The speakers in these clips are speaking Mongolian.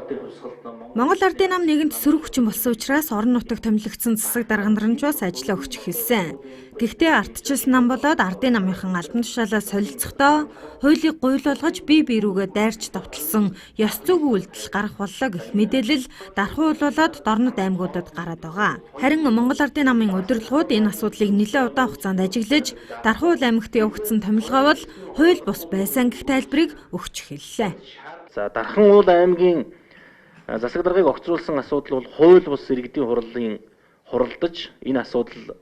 ардын хувьсгалт нам Монгол Ардын нам нэгэнт сөрөг хүчин болсон учраас орон нутагт томилогдсон засаг дарга нар нь ч бас ажлаа өгч эхэлсэн. Гэхдээ ардчилсан нам болоод Ардын намынхан албан тушаалаа солилцохдоо хуулийг гуйл болгож бие бие рүүгээ дайрч довтолсон ёс зүйн үйлдэл гарах боллоо гэх мэдээлэл дархуулуулаад дорнод аймагуудад гараад байгаа. Харин Монгол Ардын намын удирдлагууд энэ асуудлыг нэлээд удаан хугацаанд ажиглаж, Дархуул аймагт явагдсан томилгоо бол хууль бус байсан гэх тайлбарыг өгч эхэллээ. За, Дархан уул аймгийн засаг даргаыг огцруулсан асуудал бол хууль бус иргэдийн хурлын хуралдаж энэ асуудал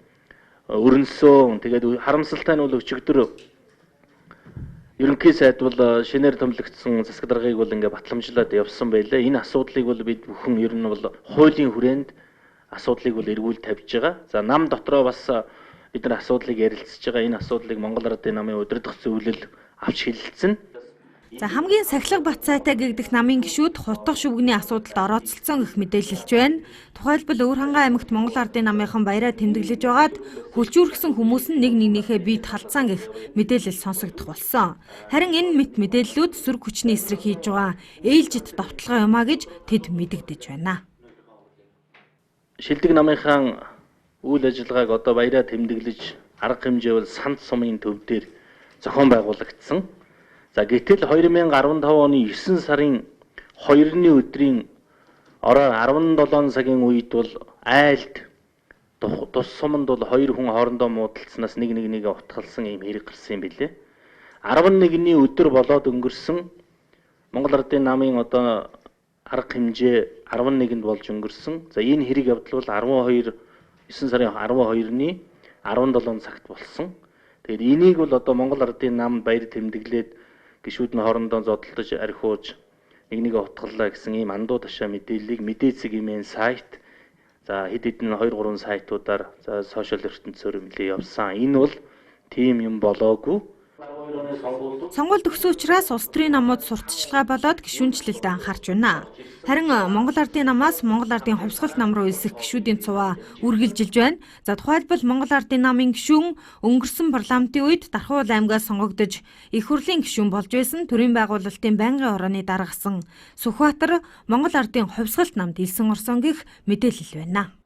өрнөсөө. Тэгээд харамсалтай нь бол өчигдөр ерөнхий сайд бол шинээр томилогдсон засаг даргаыг бол ингээ батламжлаад явсан байлаа. Энэ асуудлыг бол бид бүхэн ер нь бол хуулийн хүрээнд асуудлыг бол эргүүл тавьж байгаа. За, нам дотроо бас бид нар асуудлыг ярилцж байгаа. Энэ асуудлыг Монгол Ардын намын удирдах зөвлөл авч хэлэлцэнэ. За, хамгийн сахилга бат сайтай гэгдэх намын гишүүд хутга шүвгний асуудалд орооцолцсон гэх мэдээлэлч байна. Тухайлбал, Өвөрхангай аймагт Монгол Ардын намынхан баяраа тэмдэглэж байгаад хүлжүүргэсэн хүмүүс нь нэг нэгнийхээ биед халдсан гэх мэдээлэл сонсогдох болсон. Харин энэ мэт мэдээллүүд сөрөг хүчний эсрэг хийж байгаа ээлжит довтолгоо юм а гэж тэд мэдэгдэж байна. Шилдэг намынхаа үйл ажиллагааг одоо баяраа тэмдэглэж арга хэмжээ бол Санд сумын төв дээр зохион байгуулагдсан. За, гэтэл 2015 оны 9 сарын 2-ны өдрийн орой 17 цагийн үед бол айлд тус суманд бол хоёр хүн хоорондоо муудалцсанаас нэг нэг нэгэ утгалсан ийм хэрэг гарсан юм билээ. 11-ний өдөр болоод өнгөрсөн. Монгол Ардын намын одоо арга хэмжээ 11-нд болж өнгөрсөн. За, энэ хэрэг явдал бол 12 9 сарын 12-ны 17 цагт болсон. Тэгээд энийг бол одоо Монгол Ардын нам баяр тэмдэглээд гишүүд нь хоорондоо зодолдож архиуж нэг нэгэ утгаллаа гэсэн ийм андуу ташаа мэдээллийг мэдээцэг имэн сайт, за, хэд хэдэн 2 3 сайтуудаар, за, сошиал ертөнцөөр нэлээ явсан. Энэ бол тийм юм болоогүй. Сонгуульд өгсөн учраас улс төрийн намууд сурталчилгаа болоод гишүүнчлэлд анхаарч байна. Харин Монгол Ардын намаас Монгол Ардын хувьсгалт нам руу элсэх гишүүдийн цуваа үргэлжилж байна. За, тухайлбал, Монгол Ардын намын гишүүн, өнгөрсөн парламентын үед Дархуул аймгаас сонгогдож их хурлын гишүүн болж байсан, төрийн байгуулалтын байнгын хорооны даргасан Сүхбаатар Монгол Ардын хувьсгалт намд элсэн орсон гэх мэдээлэл байна.